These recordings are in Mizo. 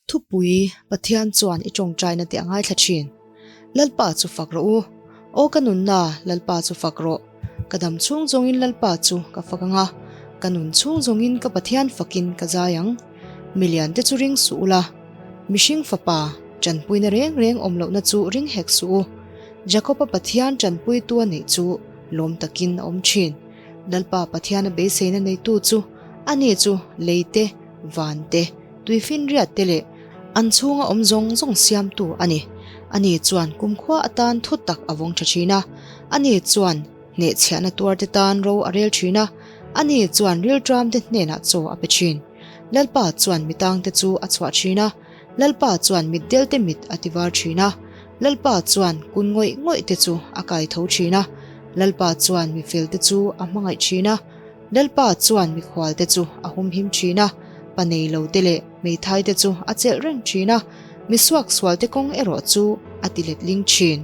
Thupui, Pathian chuan i tawngtaina te a ngaithla thin. Lalpa chu fak rawh u. Aw ka nunna, Lalpa chu fak rawh. Ka dam chhung zawngin Lalpa chu ka fak ang a, ka nun chhung zawngin ka Pathian fakin ka zai ang. Milian te chu ring suh ula, mihring fapa, tanpuina reng reng awm lohna chu ring hek suh u. Jakob-a Pathian tanpuitu a neih chu lawm takin a awm thin. Lalpa Pathiana beiseina neitu chu ani chu lei te, van te, Tuifinriat te leh an chhunga awm zawng zawng siamtu a ni. Ani chuan kumkhua atan thu tak a vawng tha thin a. Ani chuan hnehchhiahna tuarte tan ro a rel thin a. Ani chuan rilṭamte hnenah chaw a pe thin. Lalpa chuan mitangte chu a chhuah thin a. Lalpa chuan mitdelte mit a tivar thin a. Lalpa chuan kun ngawih ngawih te chu a kai tho thin a. Lalpa chuan mifelte chu a hmangaih thin a. Lalpa chuan mikhualte chu a humhim thin a, pa nei lo te leh hmeithai te chu a chelh reng thin a, mi suaksual te kawng erawh chu a ti letling thin.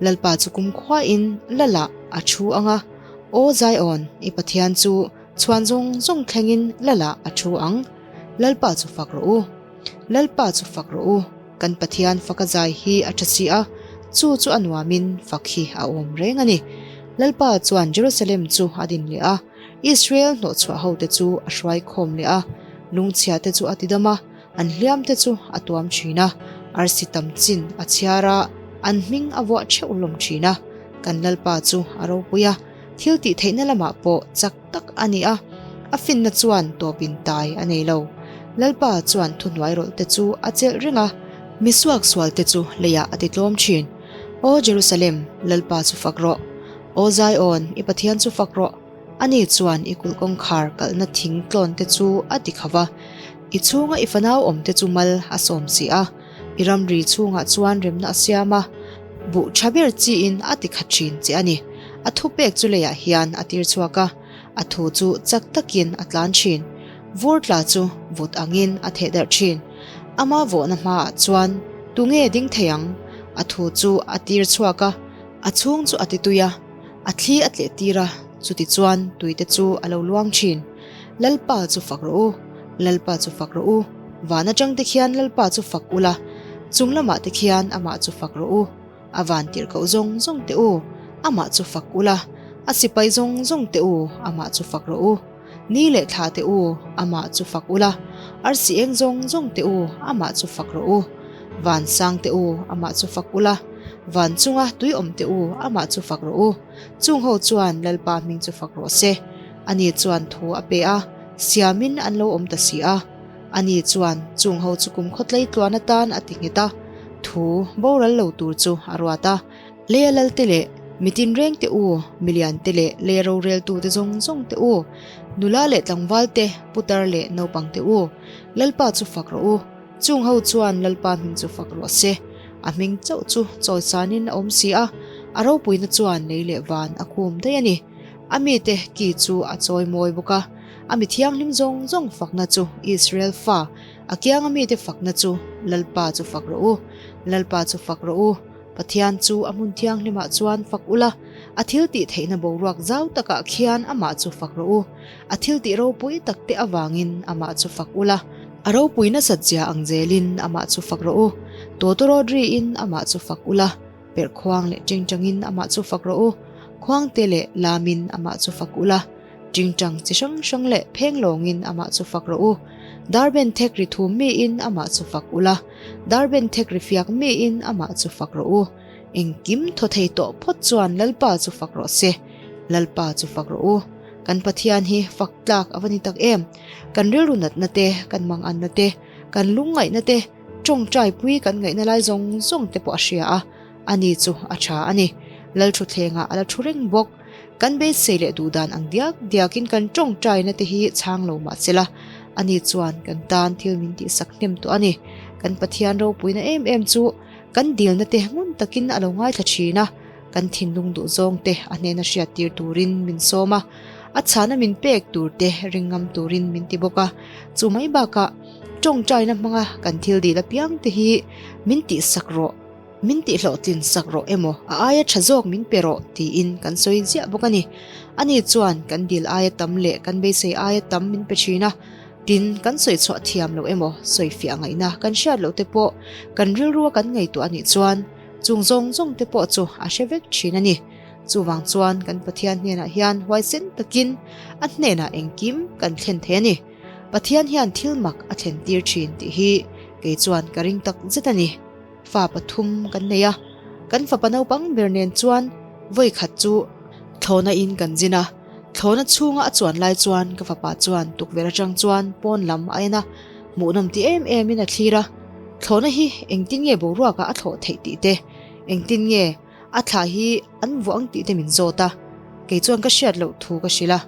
Lalpa chu kumkhuain Lalah a thu ang a, Aw Zion, i Pathian chu chhuan zawng zawng thlengin Lalah a thu ang. Lalpa chu fak rawh u. Lalpa chu fak rawh u. Kan Pathian faka zai hi a tha si a, chu chu a nuamin fak hi a awm reng a ni. Lalpa chuan Jerusalem chu a din leh a, Israel hnawhchhuah hote chu a hruai khawm leh a, lungchhia te chu a tidam a, an hliam te chu a tuam thin a, arsi tam chin a chhiar a, an hming a vuah theuh hlawm thin a. Kan Lalpa chu a ropui a, thil tih theihna lamah pawh chak tak a ni a, a finna chuan tawpin tai a nei lo. Lalpa chuan thuhnuai rawlh te chu a chelh reng a, mi suaksual te chu leiah a ti tlawm thin. Aw Jerusalem, Lalpa chu fak rawh. Aw Zion, i Pathian chu fak rawh. Ani chuan i kulh kawngkhar kalhna thing tlawn te chu a ti kho va, i chhunga i fanau awm te chu mal a sawm si a. I ramri chhungah chuan remna a siam a, buh tha ber chiin a ti khat thin che a ni. A thupek chu leiah hian a tir chhuak a, a thu chu chak takin a tlan thin. Vur tla chu vut angin a theh darh thin. Ama vawhna hmaah chuan tunge ding thei ang? A thu chu a tir chhuak a, a chhung chu a ti tui a, a thli a tleh tir a, chutichuan tuite chu a lo luang thin. Lalpa chu fak rawh u, Lalpa chu fak rawh u, van atang te khian Lalpa chu fak ula, chung lamah te khian amah chu fak rawh u, a van tirhkoh zawng zawng te u, amah chu fak ula, a sipai zawng zawng te u, amah chu fak rawh u, ni leh thla te u, amah chu fak ula, arsi eng zawng zawng te u, amah chu fak rawh u, van sang te u, amah chu fak ula, van chunga tui awm te u, amah chu fak rawh u, chung ho chuan Lalpa hming chu fak rawh se. Ani chuan thu a pe a, siamin an lo awm ta si a. Ani chuan chung ho chu kum khawtlei tluan atan a ti nghet a, thu boral lo tur chu a ruat a. Leia lalte leh mitin rengte u, miliante leh leia roreltute zawng zawngte u, nula leh tlangvalte, putar leh naupangte u, Lalpa chu fak rawh u. Chung ho chuan Lalpa hming chu fak rawh se. A hming chauh chu chawisanin a awm si a, a ropuina chuan lei leh van a khum daih a ni. A mite ki chu a chawi mawi bawk a, a mi thianghlim zawng zawng fakna chu Israel fa, a kianga mite fakna chu Lalpa chu fak rawh u, Lalpa chu fak rawh u, Pathian chu a hmun thianghlimah chuan fak ula, a thil tih theihna boruak zau takah khian amah chu fak rawh u, a thil tih ropui takte avangin amah chu fak ula, a ropui nasat zia ang zelin amah chu fak rawh u, tawtawrawt riin amah chu fak ula. Perh khuang leh tingtangin amah chu fak rawh u, khuangte leh lamin amah chu fak ula, tingtang chi hrang hrang leh pheng lawngin amah chu fak rawh u, darben thek ri thum miin amah chu fak ula, darben thek ri fiak miin amah chu fak rawh u. Engkim thaw thei tawh phawt chuan Lalpa chu fak rawh se, Lalpa chu fak rawh u. Kan Pathian hi fak tlak a va ni tak em! Kan rilru natna te, kan manganna te, kan lungngaihna te, Tawngtai pui kan ngaihna lai zawng zawng te pawh a hria a, ani chu a tha a ni. Lalthutthlengah a la thu reng bawk. Kan beisei leh duh dan ang diak diakin kan tawngtaina te hi chhang lo mah se la, ani chuan kan tan thil min tihsak hnem tawh a ni. Kan Pathian ropuina em em chu kan dilna te ngun takin a lo ngaithla thin a, kan thinlung duh zawng te a hnena hriattir turin min sawm a, a chhana min pek tur te ring ngam turin min ti bawk a. Chu mai bakah Tawngtaina hmanga kan thil dil apiang te hi min tihsak rawh, min tihhlawhtlin sak rawh emaw a aia tha zawk min pe rawh tiin kan sawi ziah bawk a ni. Ani chuan kan dil aia tam leh kan beisei aia tam min pe thin a. Tin, kan sawi chhuah thiam loh emaw sawi fiah ngaihna kan hriat loh te pawh kan rilrua kan ngaihtuah a nih chuan chung zawng zawng te pawh chu a hre vek thin a ni. Chuvang chuan kan Pathian hnenah hian huaisen takin a hnenah engkim kan thlen thei a ni. Pathian hian thil mak a thlen tir thin tih hi kei chuan ka ring tak zet a ni. Fa pathum kan nei a, kan fapa naupang ber nen chuan vawi khat chu thlawhna in kan zin a, thlawhna chhunga a chuan lai chuan ka fapa chuan tukverh atang chuan pawn lam a en a, hmuhnawm ti em em in a thlir a, thlawhna hi engtin nge boruakah a thlawh theih tih te, engtin nge a thla hi an vuah ang tih te min zawt a, kei chuan ka hriat loh thu ka hrilh a,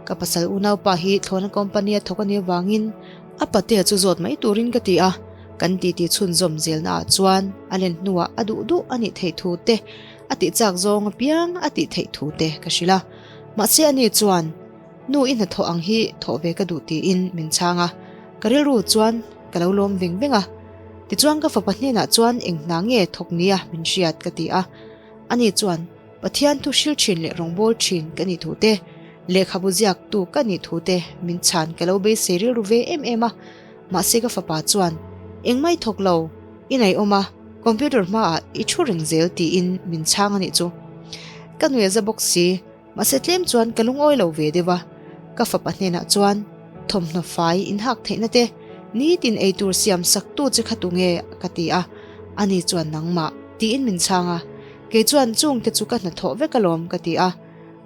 ka pasal unaupa hi thlawhna company a thawk a nih avangin a patea chu zawt mai turin ka ti a, kan titi chhunzawm zelna ah chuan a len hnuah a duh duh a nih theih thu te, a tih chak zawng apiang a tih theih thu te ka hrilh a, mahse ani chuan nu i hnathawh ang hi thawh ve ka duh tiin min chhang a, ka rilru chuan ka lo lawm veng veng a. Tichuan ka fapa hnenah chuan eng hna nge thawk nia min hriat ka ti a, ani chuan Pathian thu hril thin leh rawngbâwl thin ka nih thu te, lehkhabu ziaktu ka nih thu te min chhan ka lo beisei rilru ve em em a. Mahse ka fapa chuan engmah i thawk lo, i ngaihawm a, computer hmaah i thu reng zel tiin min chhang a nih chu. Ka nuih a za bawk si. Mahse tlem chuan ka lungawi lo ve deuh a, ka fapa hnenah chuan thawmhnaw fai inhak theihna te, nitin eitur siam sak tu che kha tunge ka ti a, ani chuan nangmah tiin min chhang a, kei chuan chungte chu ka hnathawh vek alawm ka ti a,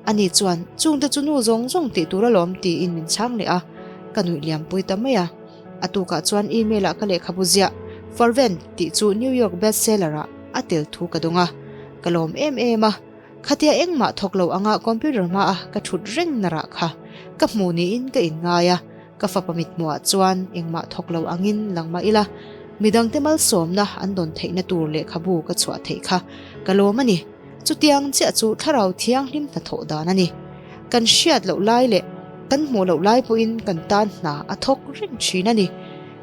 ani chuan chungte chu nu zawng zawng tih tur alawm tiin min chhang leh a, ka nuih liam pui ta mai a. A tukah chuan email ah ka lehkhabu ziah Fervent tih chu New York bestseller ah a tel thu ka dawng a, ka lawm em em a. Khatia engmah thawk lo anga computer hmaa ka thut reng na rah kha ka hmu niin ka inngai a, ka fapa mithmuhah chuan engmah thawk lo angin lang mah ila, midangte malsawmna an dawn theihna tur lehkhabu ka chhuah theih kha ka lawm a ni. Chutiang chiah chu thlarau thianghlim hnathawh dan a ni. Kan hriat loh lai leh kan hmuh loh lai pawhin kan tan hna a thawk reng thin a ni.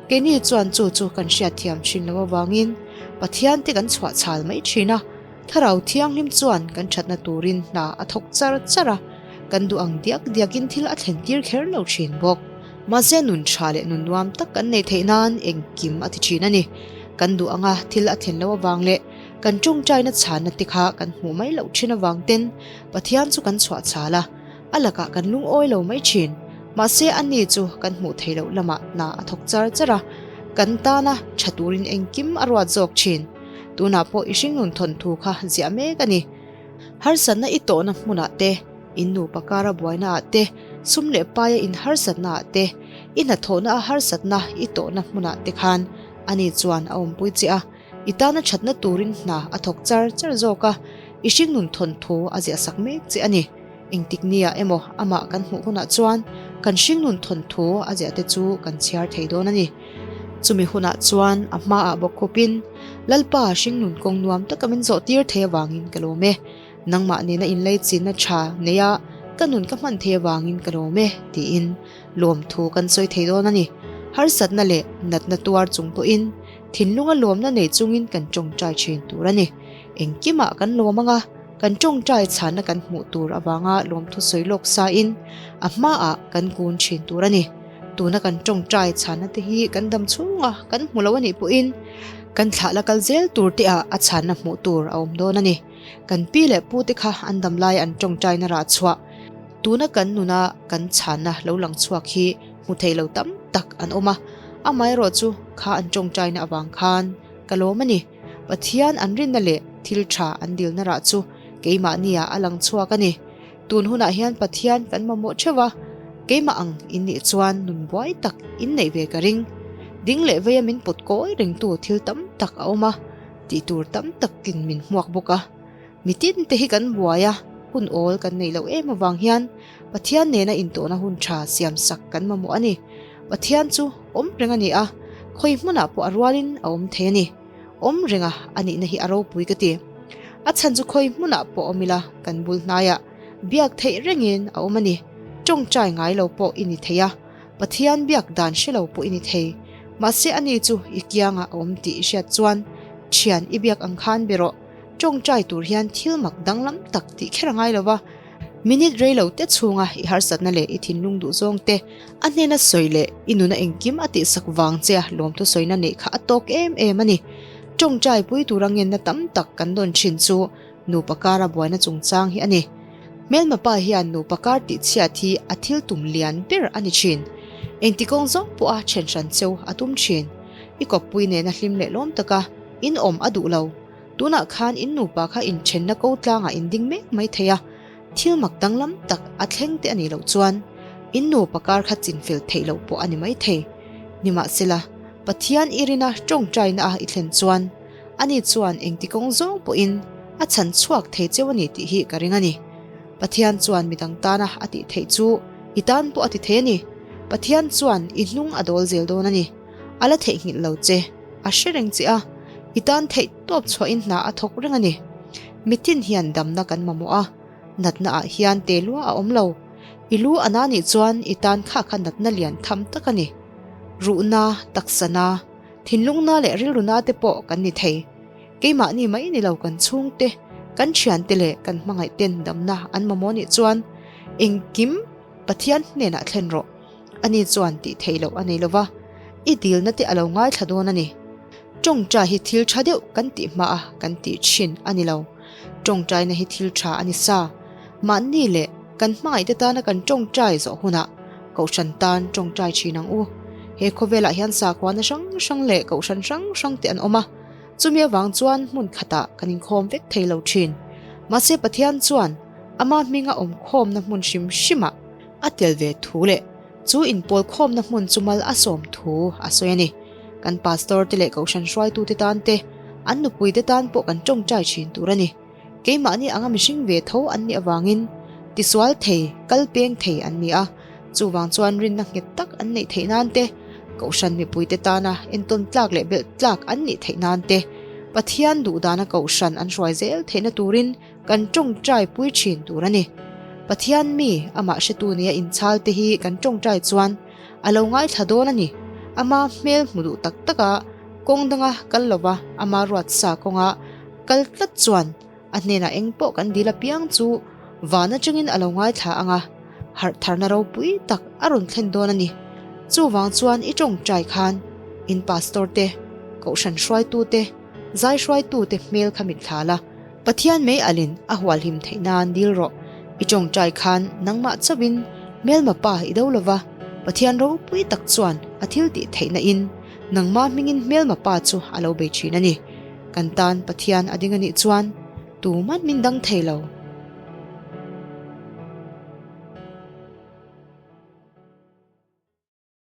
Keini chuan chu chu kan hriatthiam thin loh avangin Pathian te kan chhuah chhal mai thin a. Thlarau Thianghlim chuan kan thatna turin hna a thawk char char a, kan duh ang diak diakin thil a thlen tir kher lo thin bawk. Mahse nun tha leh nun nuam tak kan neih theih nan engkim a ti thin a ni. Kan duh anga thil a thlen loh avang leh kan tawngtaina chhanna te kha kan hmuh mai loh thin avang ten Pathian chu kan chhuah chhal a, a lakah kan lungawi lo mai thin. Mahse ani chu kan hmuh theih loh lamah hna a thawk char char a, kan tana tha turin engkim a ruat zawk thin. Tunah pawh i hringnun thawnthu kha ziah mek a ni. Harsatna i tawhna hmunah te, in nupa kara buaina ah te, sum leh paia in harsatna ah te, i hnathawhna a harsatna i tawhna hmunah te khan ani chuan a awmpui che a, i tana thatna turin hna a thawk char char zawk a, i hringnun thawnthu a ziahsak mek che a ni. Engtik nia emaw amah kan hmuh hunah chuan kan hringnun thawnthu a ziah te chu kan chhiar thei dawn a ni. Chumi hunah chuan a hmaah bawk khawpin Lalpa hringnun kawng nuam taka min zawh tir thei avangin ka lawm e. Nangmah nena inleichinna tha neia ka nun ka hman thei avangin ka lawm e tiin lawmthu kan sawi thei dawn a ni. Harsatna leh natna tuar chung pawhin thinlunga lawmna nei chungin kan tawngtai thin tur a ni. Engkimah kan lawm anga kan tawngtai chhanna kan hmuh tur avanga lawmthu sawi lawk sain a hmaah kan kun thin tur a ni. Tuna kan tawngtai chhanna te hi kan dam chhunga kan hmu lo a nih pawhin kan thlah la kal zel tur te ah a chhanna hmuh tur a awm dawn a ni. Kan pi leh pu te kha an dam lai an tawngtaina rah chhuah tuna kan nuna kan chhanna lo lang chhuak hi hmu thei lo tam tak an awm a, amaherawh chu kha an tawngtaina avang khan ka lawm a ni. Pathian an rinna leh thil tha an dilna rah chu keimahni ah a lang chhuak a ni. Tun hunah hian Pathian kan mamawh theuh a, keimah ang in nih chuan nun buai tak in neih ve ka ring. Ding leh veia min pawt kawi rengtu thil tam tak a awm a, tih tur tam takin min hmuak bawk a. Mitin te hi kan buai a, hun awl kan neih loh em avang hian Pathian nena intawhna hun tha siam sak kan mamawh a ni. Pathian chu awm reng a ni a, khawi hmunah pawh a rualin a awm thei a ni. Awm renga a nihna hi a ropui ka ti. A chhan chu khawi hmunah pawh awm ila kan bul hnaiah biak theih rengin a awm a ni. Tawngtai ngai lo pawh i ni thei a, Pathian biak dan hre lo pawh i ni thei. Mahse ani chu i kiangah a awm tih i hriat chuan thian i biak ang khan be rawh. Tawngtai tur hian thil mak danglam tak tih kher a ngai lo va. Minute rei lo te chhunga i harsatna leh i thinlung duhzawng te a hnena sawi leh i nuna engkim a tihsak vang che a lawmthu sawina neih kha a tawk em em a ni. Tawngtai pui tura ngenna tam tak kan dawn thin chu nupa kara buaina chungchang hi a ni. Hmelma pa hian nupa kar tihchhiat hi a thil tum lian ber a ni thin. Engti kawng zawng pawha then hran cheu a tum thin. I kawppui nena hlim leh lawm taka in awm a duh lo. Tunah khan in nupa kha inthenna ko tlangah in ding mek mai thei a, thil mak danglam tak a thleng te a nih loh chuan in nupa kar kha chinfel theih loh pawh a ni mai thei. Nimahsela, Pathian i rina tawngtaina a i thlen chuan ani chuan engti kawng zawng pawhin a chhan chhuak thei cheu a ni tih hi ka ring a ni. Pathian chuan midang tana a tih theih chu i tan pawh a ti thei a ni. Pathian chuan i hnung a dawl zel dawn a ni. A la theihnghilh lo che. A hre reng che a, i tan theih tawp chhuahin hna a thawk reng a ni. Mitin hian damna kan mamawh a, natna ah hian te lua a awm lo. I lu a na nih chuan i tan kha kha natna lian tham tak a ni. Ruhna, taksana, thinlungna leh rilruna te pawh kan ni thei. Keimahni mai ni lo kan chhungte, kan thiante leh kan hmangaihten damna an mamawh nih chuan engkim Pathian hnenah thlen rawh. Ani chuan tih theih loh a nei lo va, i dilna te a lo ngaithla dawn a ni. Tawngtai hi thil tha deuh kan tih hma a kan tih thin a ni lo. Tawngtaina hi thil tha a ni sa. Mahni leh kan hmangaihte tana kan tawngtai zawh hunah Kohhran tan tawngtai thin ang u. He khawvelah hian sakhuana hrang hrang leh Kohhran hrang hrang te an awm a, chumi avang chuan hmun khatah kan inkhawm vek thei lo thin. Mahse Pathian chuan ama hminga awmkhawmna hmun hrim hrimah A tel ve thu leh chu inpawl khawmna hmun chu mal a sawm thu a sawi a ni. Kan pastor te leh kohhran hruaitute tan te, an nupui te tan pawh kan tawngtai thin tur a ni. Keimahni anga mihring ve tho an nih avangin tisual thei, kal peng thei an ni a, chuvang chuan rinna nghet tak an neih theih nan te, kohhran mipuite tana entawn tlak leh belh tlak an nih theih nan te, Pathian duhdana kohhran an hruai zel theihna turin Kan tawngtai pui thin tur a ni. Pathian mi, amah hretu nia inchhal te hi kan tawngtai chuan a lo ngaithla dawn a ni. Ama hmel hmu duh tak taka kawng danga kal lova ama ruatsa kawnga kal tlat chuan a hnenah eng pawh kan dil apiang chu van atangin a lo ngaithla ang a, harh tharna ropui tak a rawn thlen dawn a ni. Chuvang chuan i tawngtai khan in pastor te, kohhran hruaitu te, zai hruaitu te hmel kha mitthla la, Pathian mei alin a hualhim theih nan dil rawh. I tawngtai khan nangmah chauhin hmelma pa i do lova, Pathian ropui tak chuan a thil tih theihna in nangmah hmingin hmelma pa chu a lo bei thin a ni. Kan tan Pathian a ding a nih chuan tuman min dang thei lo.